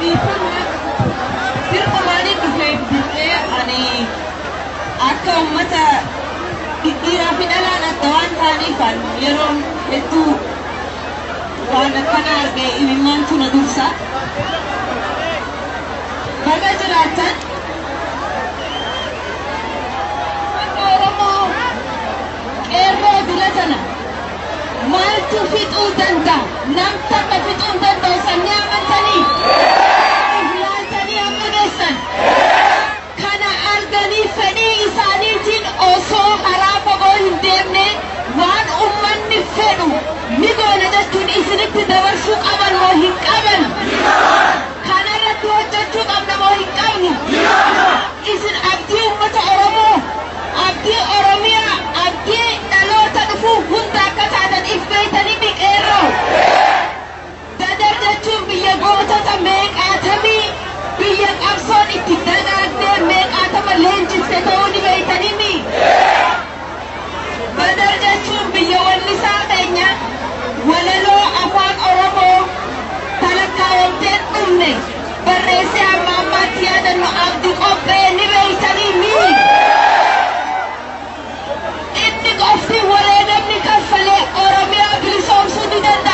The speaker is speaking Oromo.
Dhiifama, dirqumaanii dhufee dhufee ani akka uummata dhiiraa fi dhalaan adda waan ta'aniif yeroo hedduu waan akkana arge imimmaantu na dursa. Baga jiraattan. Uummanni Oromoo, qeerroo dura tana maaltu fixuu danda'a? Nam takka fixuu hin danda'u sannii amantanii? Ilaaltanii amma geessan. Kana arganii fedhii isaaniitiin osoo karaa fagoo hin deemne waan ummanni fedhu ni goona jechuun isinitti dabarsuu qaban moo hin qaban? Kanarratti hojjechuu qabna moo hin qabnu? Isin abdii uummata Oromoo, abdii Oromiyaa, abdii dhaloota dhufuu hunda akka taatan if beeytanii mi, qeerroo? Dadar jechuun biyya gootota meeqaatamii, biyya qabsoon itti dagaagdee meeqaatama leenjifte ta'uu ni beeytanii mi? Badar jechuun biyya wallisaa keenya walaloo afaan Oromoo talakkaawwamteen dhumne barreessee hamma ammaatti yaadannu Abdi Qophee ni beeytanii mi? Inni qofti wareegamni kaffalee Oromiyaa bilisoomsuu ni danda'a.